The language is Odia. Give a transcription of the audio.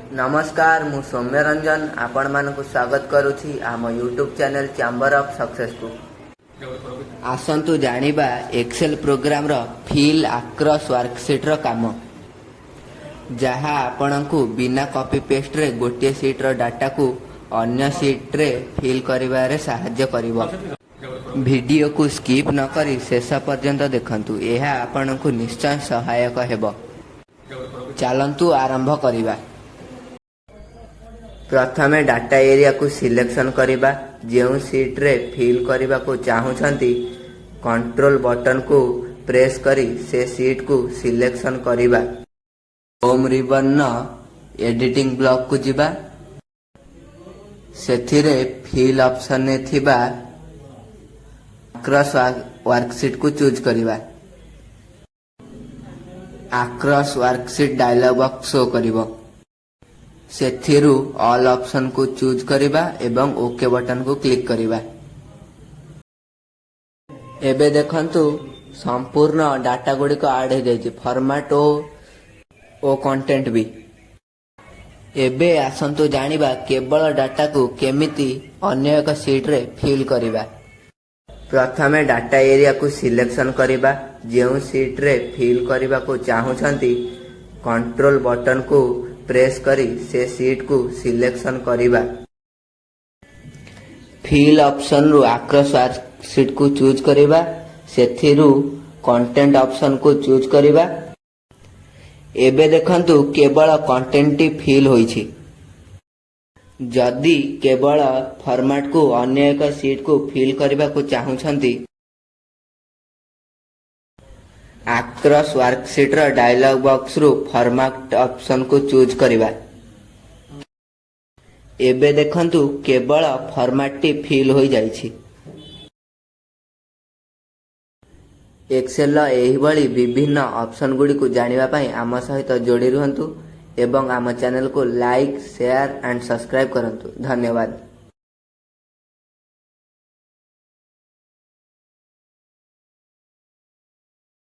ନମସ୍କାର, ମୁଁ ସୌମ୍ୟ ରଞ୍ଜନ ଆପଣମାନଙ୍କୁ ସ୍ୱାଗତ କରୁଛି ଆମ ୟୁଟ୍ୟୁବ୍ ଚ୍ୟାନେଲ୍ ଚାମ୍ବର ଅଫ୍ ସକ୍ସେସକୁ। ଆସନ୍ତୁ ଜାଣିବା ଏକ୍ସେଲ୍ ପ୍ରୋଗ୍ରାମର ଫିଲ୍ ଆକ୍ରସ୍ ୱାର୍କସିଟ୍ର କାମ, ଯାହା ଆପଣଙ୍କୁ ବିନା କପି ପେଷ୍ଟରେ ଗୋଟିଏ ସିଟ୍ର ଡାଟାକୁ ଅନ୍ୟ ସିଟ୍ରେ ଫିଲ୍ କରିବାରେ ସାହାଯ୍ୟ କରିବ। ଭିଡିଓକୁ ସ୍କିପ୍ ନକରି ଶେଷ ପର୍ଯ୍ୟନ୍ତ ଦେଖନ୍ତୁ, ଏହା ଆପଣଙ୍କୁ ନିଶ୍ଚୟ ସହାୟକ ହେବ। ଚାଲନ୍ତୁ ଆରମ୍ଭ କରିବା। ପ୍ରଥମେ ଡାଟା ଏରିଆକୁ ସିଲେକ୍ସନ୍ କରିବା। ଯେଉଁ ସିଟ୍ରେ ଫିଲ୍ କରିବାକୁ ଚାହୁଁଛନ୍ତି, କଣ୍ଟ୍ରୋଲ ବଟନକୁ ପ୍ରେସ୍ କରି ସେ ସିଟ୍କୁ ସିଲେକ୍ସନ୍ କରିବା। ହୋମ୍ ରିବନ୍ର ଏଡିଟିଂ ବ୍ଲକକୁ ଯିବା। ସେଥିରେ ଫିଲ୍ ଅପସନରେ ଥିବା ଆକ୍ରସ୍ ୱାର୍କସିଟ୍କୁ ଚୁଜ୍ କରିବା। Across worksheet dialogue box show କରିବ। ସେଥିରୁ ଅଲ୍ ଅପସନକୁ ଚୁଜ୍ କରିବା ଏବଂ ଓକେ ବଟନକୁ କ୍ଲିକ୍ କରିବା। ଏବେ ଦେଖନ୍ତୁ, ସମ୍ପୂର୍ଣ୍ଣ ଡାଟା ଗୁଡ଼ିକ ଆଡ୍ ହେଇଯାଇଛି, ଫର୍ମାଟ ଓ କଣ୍ଟେଣ୍ଟ ବି। ଏବେ ଆସନ୍ତୁ ଜାଣିବା କେବଳ ଡାଟାକୁ କେମିତି ଅନ୍ୟ ଏକ ସିଟ୍ରେ ଫିଲ୍ କରିବା। ପ୍ରଥମେ ଡାଟା ଏରିଆକୁ ସିଲେକ୍ସନ୍ କରିବା। ଯେଉଁ ସିଟ୍ରେ ଫିଲ୍ କରିବାକୁ ଚାହୁଁଛନ୍ତି, କଣ୍ଟ୍ରୋଲ ବଟନକୁ ପ୍ରେସ୍ କରି ସେ ସିଟ୍କୁ ସିଲେକ୍ସନ୍ କରିବା। ଫିଲ୍ ଅପସନରୁ ଆକ୍ରସ୍ ୱାର୍କସିଟ୍କୁ ଚୁଜ୍ କରିବା। ସେଥିରୁ କଣ୍ଟେଣ୍ଟ ଅପସନକୁ ଚୁଜ୍ କରିବା। ଏବେ ଦେଖନ୍ତୁ, କେବଳ କଣ୍ଟେଣ୍ଟଟି ଫିଲ୍ ହୋଇଛି। ଯଦି କେବଳ ଫର୍ମାଟକୁ ଅନ୍ୟ ଏକ ସିଟ୍କୁ ଫିଲ୍ କରିବାକୁ ଚାହୁଁଛନ୍ତି, ଆକ୍ରସ୍ ୱାର୍କସିଟ୍ର ଡାଇଲଗ୍ ବକ୍ସରୁ ଫର୍ମାଟ ଅପସନକୁ ଚୁଜ୍ କରିବା। ଏବେ ଦେଖନ୍ତୁ, କେବଳ ଫର୍ମାଟଟି ଫିଲ୍ ହୋଇଯାଇଛି। ଏକ୍ସେଲର ଏହିଭଳି ବିଭିନ୍ନ ଅପସନଗୁଡ଼ିକୁ ଜାଣିବା ପାଇଁ ଆମ ସହିତ ଯୋଡ଼ି ରୁହନ୍ତୁ ଏବଂ ଆମ ଚ୍ୟାନେଲକୁ ଲାଇକ୍, ସେୟାର ଆଣ୍ଡ ସବସ୍କ୍ରାଇବ୍ କରନ୍ତୁ। ଧନ୍ୟବାଦ।